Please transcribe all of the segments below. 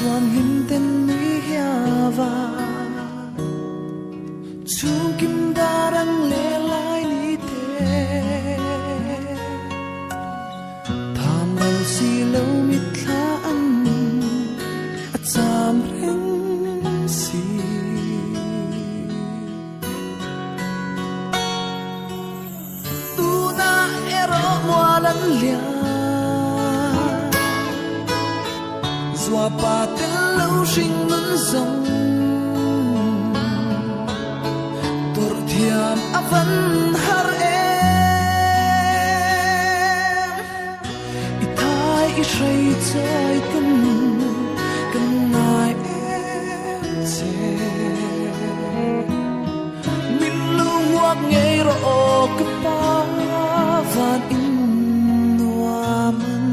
chuan hlim ten nui hiava chhungkim dar ang leh lai ni te tham ral si lo mitthla an a cham reng si. Tuna erawh mual an lian Zuapa tel lo hring nun zawng Tawrh thiam a van har em I thai i hrei chawi ten kan ngai em che. Min lu nguak ngei rawh aw ka pa van in nuam an.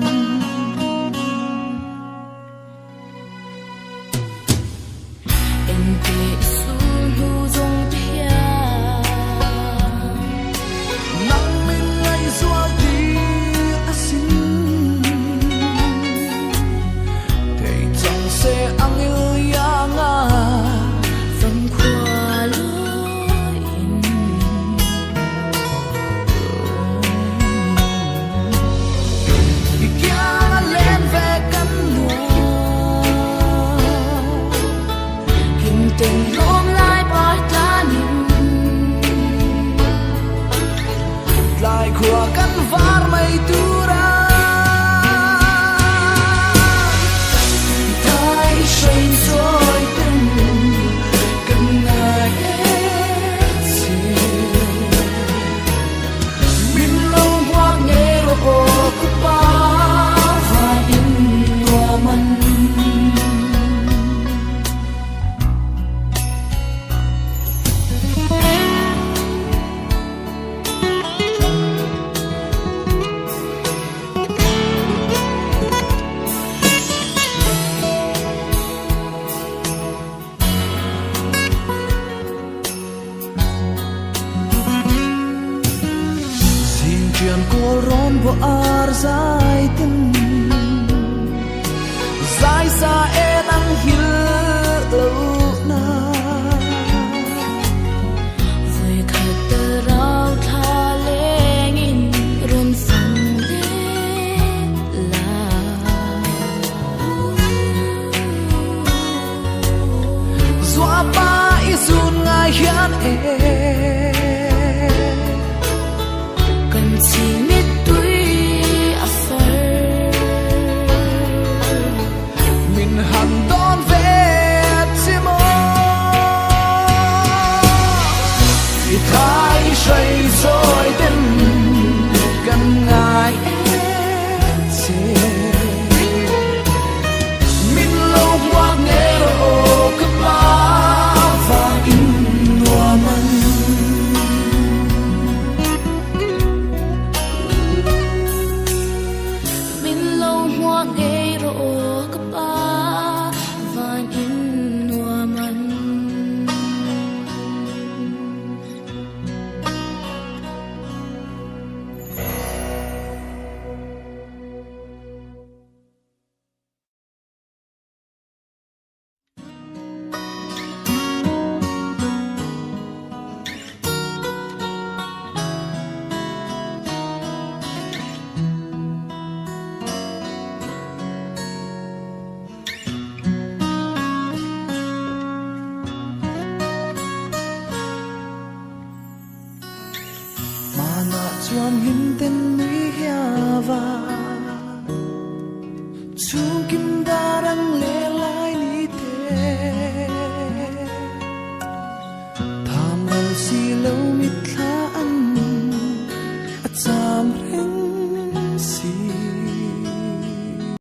Engte i sul hnu zawng te hian. Nang min ngaihzual tir asin. Thei chang se ang il iang a. Famkhua lawiin. I kiang a len ve kan nuam. Kim ten lawm lai par tlanin. Tlai khua kan var mai tur a. Thai hrain sawi ten kan ngai em che. Min lo huat nge rawh aw ka pa van in nuam an. Zingṭian kawl rawn bawh ar zai ten zai sa en ang hil lo na. Vawikhat rau thla lengin rawn fang leh la. Zuapa i zun ngai hian e. Kan chi mittui a far. Min han dawn ve chi maw. I thai i hrei sawi ten kan ngai em che. Min lo huat nge rawh aw ka pa vang in nuam an. Min lo hmuak ngei rawh aw ka pa van in nuam an. Hmanah chuan hlim ten nui hiava.